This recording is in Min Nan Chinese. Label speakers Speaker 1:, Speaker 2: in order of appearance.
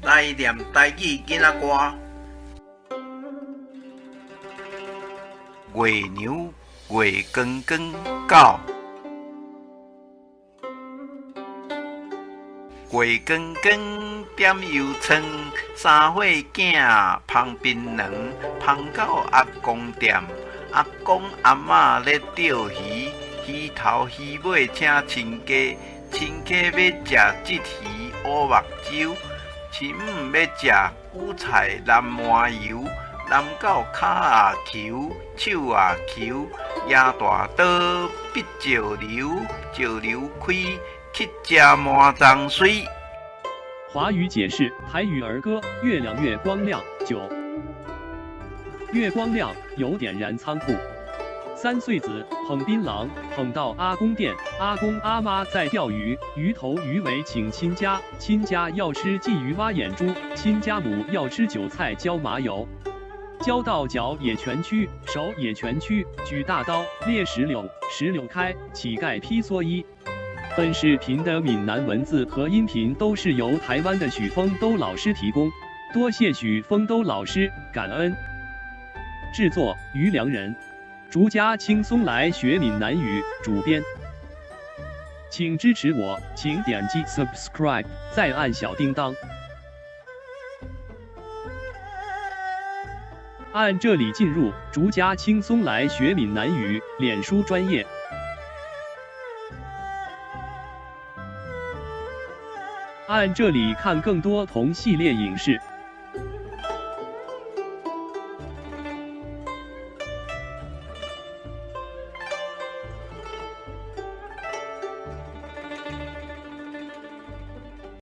Speaker 1: 來念台語囡仔歌。月娘月光光九。月光光點油窗，三歲囝捧檳榔，捧到阿公店，阿公阿嬤咧釣魚，魚頭魚尾請親家，親家欲食鯽魚烏目鯽，親母欲食韭菜淋麻油，淋到跤也抶，手也抶，舉大刀逼石榴，石榴開去食麻鬃媠。
Speaker 2: 華語解釋台語兒歌《月亮月光亮》九。月光亮，有點燃倉庫。三歲子捧檳榔，捧到阿公店，阿公阿媽在釣魚，魚頭魚尾請親家，親家要吃鯽魚挖眼珠，親家母要吃韭菜澆麻油，澆到腳也蜷曲，手也蜷曲，舉大刀獵石榴，石榴開，乞丐披蓑衣。本視頻的閩南文字和音頻都是由台灣的許峰都老師提供，多謝許峰都老師，感恩。製作於良人。逐家輕鬆來學閩南語，主編，請支持我，請點擊 subscribe，再按小叮噹，按這裡進入逐家輕鬆來學閩南語臉書專頁，按這裡看更多同系列影視。